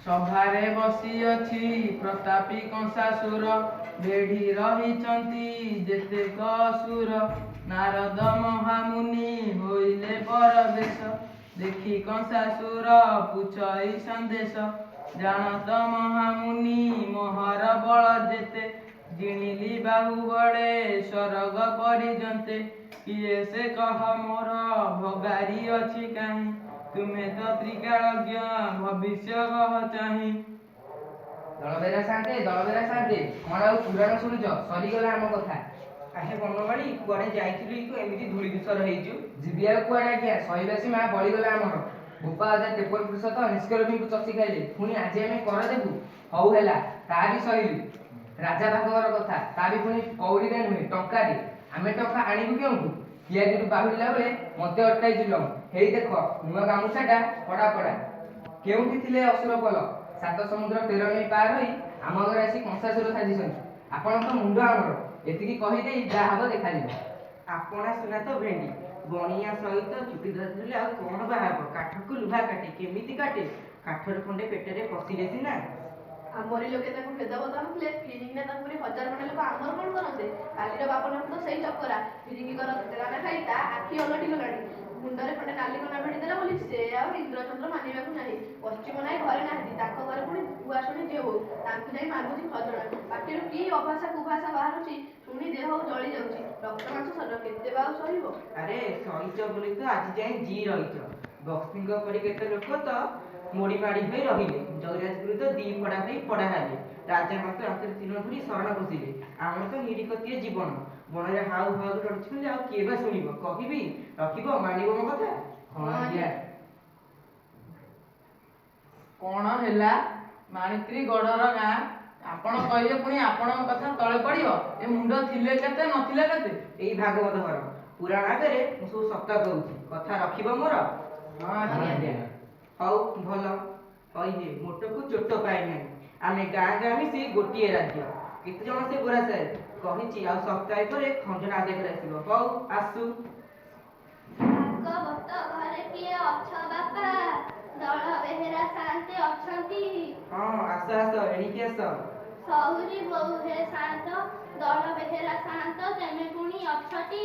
ସଭାରେ ବସିଅଛି ପ୍ରତାପୀ କଂସାସୁର, ବେଢ଼ି ରହିଛନ୍ତି ଯେତେକ ଅସୁର। ନାରଦ ମହାମୁନି ହୋଇଲେ ପରବେଶ, ଦେଖି କଂସାସୁର ପୁଛଇ ସନ୍ଦେଶ। ଜାଣତ ମହାମୁନି ମୋହର ବଳ ଯେତେ, ଜିଣିଲି ବାହୁବଳେ ସରଗ ପରିଯନ୍ତେ। କିଏ ସେ କହ ମୋର ଭଗାରି ଅଛି କାହିଁ, ତୁମେ ତ ତ୍ରିକାଳଜ୍ଞ ଭବିଷ୍ୟ କହ ଚାହିଁ। ଦଳବେହେରା ସାନ୍ତେ, ଦଳବେହେରା ସାନ୍ତେ, କଣ ଆଉ ପୁରାଣ ଶୁଣୁଛ? ସରିଗଲା ଆମ କଥା। ଆହେ ବନମାଳୀ, କୁଆଡେ ଯାଇଥିଲୁ କି ଏମିତି ଧୂଳି ଧୂସର ହେଇଛୁ? ଯିବି ଆଉ କୁଆଡେ ଆଜ୍ଞା, ସହିବା ସୀମା ବଳିଗଲା ଆମର। ଗୋପା ଅଜା ତେପନ ପୁରୁଷ ତ ନିଷ୍କରବୀଙ୍କୁ ଚଷି ଖାଇଲେ, ପୁଣି ଆଜି ଆମେ କର ଦେବୁ? ହଉ ହେଲା, ତା ବି ସହିଲୁ। ରାଜା ଭାଗର କଥା, ତା ବି ପୁଣି କଉଡ଼ିରେ ନୁହେଁ ଟଙ୍କାରେ। ଆମେ ଟଙ୍କା ଆଣିବୁ କେଉଁଠୁ? କିଆରିରୁ ବାହୁଡ଼ିଲା ବେଳେ ମତେ ଅଟକାଇ ଜୁଲମ। ହେଇ ଦେଖ, ନୂଆ ଗାମୁଛାଟା ପଡ଼ା ପଡ଼ା। କେଉଁଠି ଥିଲେ ଅସୁର ପଲ? ସାତ ସମୁଦ୍ର ତେର ନଈ ପାର ହୋଇ ଆମ ଘରେ ଆସି କଂସାସୁର ସାଜିଛନ୍ତି। ଆପଣଙ୍କ ମୁଣ୍ଡ ଆମର। ଏତିକି କହିଦେଇ ଯାହା ହବ ଦେଖାଯିବ। ଆପଣା ସୁନା ତ ଭେଣ୍ଡି। ବଣିଆ ସହିତ ଚୁଟି ଧରିଲେ ଆଉ କଣ ବା ହେବ? କାଠକୁ ଲୁହା କାଟେ, କେମିତି କାଟେ? କାଠର ଖଣ୍ଡେ ପେଟରେ ପଶିଲେ ସିନା। ଆମରି ଲୋକେ ତାକୁ ଭେଦ ବତାଉଥିଲେ, ଫିରିଙ୍ଗି ତାଙ୍କ ପରି ହଜାର ଖଣ୍ଡେ ଲୋକ ଆମର କଣ କରନ୍ତେ? କାଲିର ବାପନାକୁ ତ ସେଇ ଚକରା। ଫିରିଙ୍ଗିଙ୍କର ଦାନା ଖାଇ ତା ଆଖି ଓଲଟି ଗଲାଣି। ମୁଣ୍ଡରେ ଖଣ୍ଡେ ନାଲି କନା ଭିଡ଼ି ଦେଲା ବୋଲି ସେ ଆଉ ଇନ୍ଦ୍ରଚନ୍ଦ୍ର ମାନିବାକୁ ନାହିଁ। ପଶ୍ଚିମ ନାହିଁ ଘରେ ନାହାନ୍ତି, ତାଙ୍କ ଘରେ ପୁଣି ଭୁଆସୁଣୀ ଝିଅ ବୋହୂ, ତାଙ୍କୁ ଯାଇ ମାଗୁଛି ଖଜଣା। ପାଟିରୁ କି ଅଭାଷା କୁଭାଷା ବାହାରୁଛି ଶୁଣି ଦେହ ଜଳି ଯାଉଛି। ରକ୍ତ ମାଂସ ଶରୀର, କେତେ ବା ଆଉ ସହିବ? ଆରେ ସହିଛ ବୋଲି ତ ଆଜି ଯାଏଁ ଜି ରହିଛ। ବକ୍ସିଙ୍କ ପରି କେତେ ଲୋକ ତ ମୋଡ଼ି ମାଡ଼ି ହୋଇ ରହିଲେ। ଜୟରାଜଗୁରୁ ତ ଦି ଫଡ଼ା ହୋଇ ଫଡ଼ା ହେଲେ। ରାଜାଙ୍କ ତ ରାତିରେ ତିନ ଧରି ଶରଣ ପଶିଲେ। ଆମର ତ ନିରିକତିଏ ଜୀବନ। ବଣରେ ହାଉ ହାଉ ରଡୁଛନ୍ତି, ଆଉ କିଏ ବା ଶୁଣିବ? କହିବି ରଖିବ, ମାନିବ ମୋ କଥା? ହଁ ଆଜ୍ଞା। କଣ ହେଲା ମାଣିତ୍ରୀ ଗଡ଼ର ଗାଁ? ଆପଣ କହିଲେ ପୁଣି ଆପଣଙ୍କ କଥା ତଳେ ପଡ଼ିବ? ଏ ମୁଣ୍ଡ ଥିଲେ କେତେ, ନଥିଲେ କେତେ? ଏଇ ଭାଗବତ ଘର ପୁରାଣ ଆଗରେ ମୁଁ ସବୁ ସତ କହୁଛି। କଥା ରଖିବ ମୋର? ହଁ ଆଜ୍ଞା। ହଉ ଭଲ। କହିହେ ମୋଟକୁ ଚୋଟ ପାଏ ନାହିଁ। ଆମେ ଗାଁ ଗାଁ ମିଶି ଗୋଟିଏ ରାଜ୍ୟ। କେତେ ଜଣ ସେ ଗୋରା ସାହେବ କହିଛି, ଆଉ ସପ୍ତାହେ ପରେ ଖଞ୍ଜନା ଆଦାୟ କରି ଆସିବ। ହଉ ଆସୁ। ଭାଗବତ ଘରେ କିଏ ଅଛ ବାପା? ଦଳ ବେହେରା ସାନ୍ତେ ଅଛନ୍ତି? ହଁ, ଆସ ଆସ, ଏଣିକି ଆସ। ସଉରି ବୋଉ ହେ ସାନ୍ତ, ଦଳ ବେହେରା ସାନ୍ତ, ତେମେ ପୁଣି ଅଛଟି?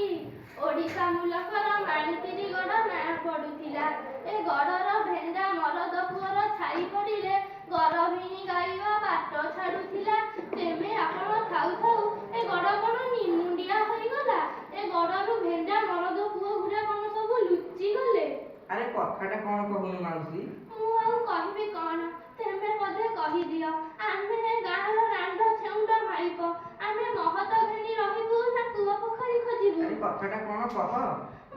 ଓଡ଼ିଶା ମୁଲକର ମାଣିତିରି ଗଡ଼ ନାଁ ପଡୁଥିଲା। ଏ ଗଡ଼ର ଭେଣ୍ଡା ମରଦ ପୁଅର ଛାଇ ପଡ଼ିଲେ ଗରଭିଣୀ ଗାଇବା ବାଟ ଛାଡୁଥିଲା। ତେମେ ଆପଣ ଥାଉ ଥାଉ ଏ ଗଡ଼ କଣ ନିମୁଣ୍ଡିଆ ହୋଇଗଲା? ଏ ଗଡ଼ରୁ ଭେଣ୍ଡା ମରଦ ପୁଅ ଗୁରା କଣ ସବୁ ଲୁଚିଗଲେ? ଆରେ କଥାଟା କଣ କହୁନୁ ମାଉସୀ? ମୁଁ ଆଉ କହିବି କଣ? ତେମେ ବୋଧେ କହିଦିଅ। ଆମେ ଏ ଗାଁର ରାଣ୍ଡ ଛେଉଣ୍ଡ ମାଇପ, ଆମେ ମହତ ଘେନି ରହିବୁ ନା କୂଅ ପୋଖରୀ ଖୋଜିବୁ? ଆରେ କଥାଟା କଣ କହ।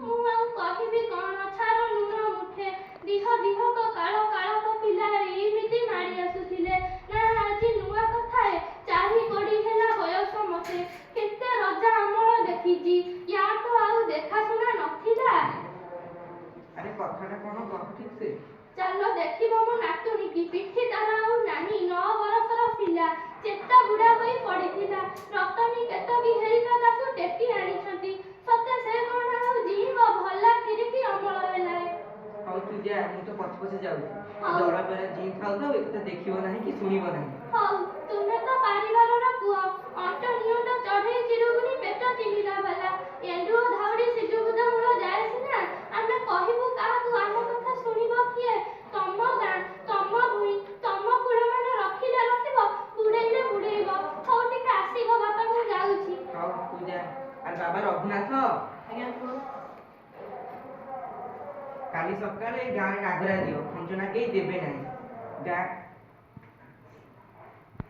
ମୁଁ ଆଉ କହିବି କଣ? ଛାର ଲୁଣ ମୁଠେ ଦିହ ଦିହକ କାଳ କାଳକ ପିଲା ଏଇମିତି ମାଡ଼ି ଆସୁଥିଲେ ନା ଆଜି ନୂଆ କଥାଏ? ଚାରି କୋଡ଼ି ହେଲା ବୟସ ମତେ, କେତେ ରଜା ଅମଳ ଦେଖିଛି, ୟା ତ ଆଉ ଦେଖାଶୁଣା ନଥିଲା। ଆରେ କଥାଟା କଣ କହ ଠିକ ସେ। ଚାଲ ଦେଖିବ ମୋ ନାତୁଣୀକି। ପିଠି ତାର ଆଉ ନାହିଁ। 9 ବରଷର ପିଲା, ଚେତା ବୁଢା ହୋଇ ପଡ଼ିଥିଲା। ରତନୀ କେତକୀ ହେରିକା ତାକୁ ଟେକି ଆଣିଛନ୍ତି। ସତେ ସେ କଣ ଆଉ ଜିଇଁବ? ଭଲା ଖିରିକି ଅମଳ ହେଲାଏ। ହଉ ତୁ ଯା, ମୁଁ ତ ପଛେ ପଛେ ଯାଉଛି। ହଉ। ଦଳ ବେଳା ଜିଇଁ ଥାଉ ଥାଉ ଏକଥା ଦେଖିବ ନାହିଁ କି ଶୁଣିବ ନାହିଁ। ହଉ, ତୁମେ ତ ପାରିବାରର ପୁଅ। ଅଣ୍ଟ ନିଅଣ୍ଟ ଚଢେଇ ଚିରୁଗୁଣି ପେଟ ଚିଲିଲା ବାଲା। ଏଣ୍ଡୁଅ ଧାଉଡ଼ି ସିଜୁବୁଦା ମୂଳ ଯାଏ ସିନା, ଆମେ କହିବୁ କାହାକୁ? ଆମ କଥା ଶୁଣିବ କିଏ? ତମ ଗାଁ, ତମ ଭୂଇଁ, ତମ କୁଳମାନ ରଖିଲେ ରଖିବ, ବୁଡେଇଲେ ବୁଡେଇବ। ହଉ ଟିକେ ଆସିବ ବାପା, ମୁଁ ଯାଉଛି। ହଉ ତୁ ଯା। ଆରେ ବାବା ରଘୁନାଥ। ଆଜ୍ଞା କୁହ। କାଲି ସକାଳେ ଗାଁରେ ନାଗରା ଦିଅ। ଖଞ୍ଜନା କେହି ଦେବେ ନାହିଁ। ଗାଁ